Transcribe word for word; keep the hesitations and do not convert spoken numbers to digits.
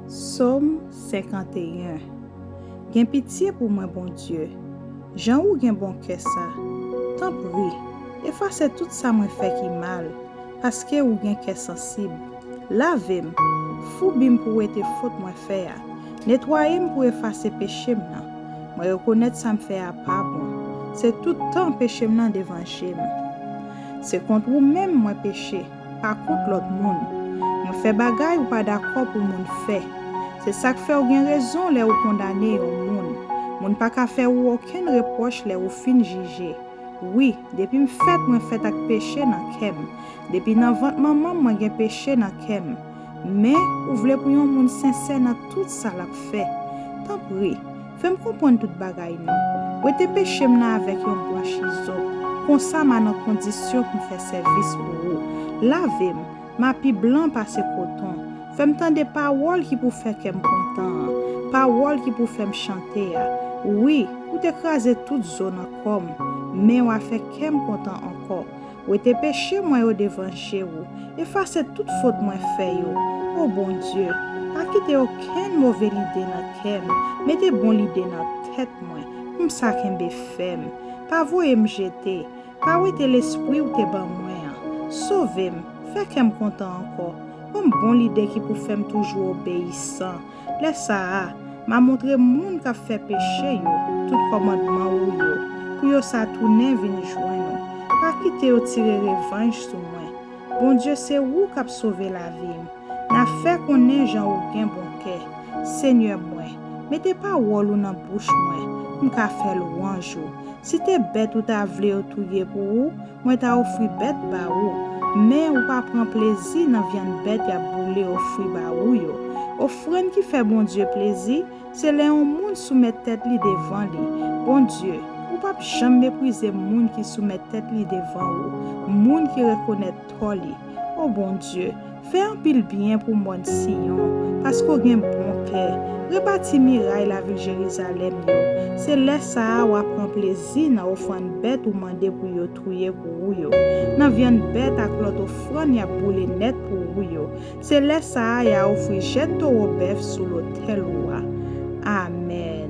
Sòm senkanteyen. Gen pitye pou mwen, Bondye, jan ou gen bon kè sa. Tanpri, efase tout sa mwen fè ki mal, paske ou gen kè sansib. Lave m, foubi m pou wete fot mwen fè a. Netwaye m pou efase peche m nan. Mwen rekonèt sa m fè a pa bon. Se tout tan peche m nan devan je m. Se kont ou menm mwen peche, pa kont lòt moun. Mwen fè bagay ou pa dakò pou moun fè. Se sa k fè w gen rezon lè ou kondane yon moun. Moun pa ka fè ou okenn repwòch lè ou fin jije. Wi, depi m fèt, mwen fèt ak peche nan kè m. Depi nan vant manman m, mwen gen peche nan kè m. Men, ou vle pou yon moun sensè nan tout sa l ap fè. Tanpri, fè m konprann tout bagay non. Wete peche m nan avèk yon branch izòp. Konsa m a nan kondisyon pou m fè sèvis pou ou. Lave m, m a pi blan pase koton. Fè m tande pawòl ki pou fè kè m kontan an, pawòl ki pou fè m chante a. Wi, ou te kraze tout zo nan kò m, men w a fè kè m kontan ankò. Wete peche mwen yo devan je ou, efase tout fot mwen fè yo. O Bondye, pa kite okenn move lide nan kè m, mete bon lide nan tèt mwen, pou m sa kenbe fèm. Pa voye m jete, pa wete lespri w te ban mwen an. Sove m, fè kè m kontan ankò. Ban m bon lide ki pou fè m toujou obeyisan. Lè sa a, m a montre moun k ap fè peche yo tout kòmandman ou yo, pou yo sa tounen vin jwenn ou. Pa kite yo tire revanj sou mwen. Bondye, se ou k ap sove lavi m. N a fè konnen jan ou gen bon kè. Senyè mwen, mete pawòl ou nan bouch mwen, pou m ka fè lwanj ou. Si te bèt ou ta vle yo touye pou ou, mwen ta ofri bèt ba ou. Men ou pa pran plezi nan vyann bèt y ap boule ofri ba ou yo. Ofrann ki fè Bondye plezi, se lè yon moun soumèt tèt li devan li. Bondye, ou p ap janm meprize moun ki soumèt tèt li devan ou, moun ki rekonèt tò li. O Bondye, fè anpil byen pou mòn Siyon, paske w gen bon kè. Rebati miray lavil Jerizalèm yo. Se lè sa a w a pran plezi nan ofrann bèt ou mande pou yo touye pou ou yo, nan vyann bèt ak lòt ofrann y ap boule nèt pou ou yo. Se lè sa a y a ofri jèn towo bèf sou lotèl ou a. Amèn.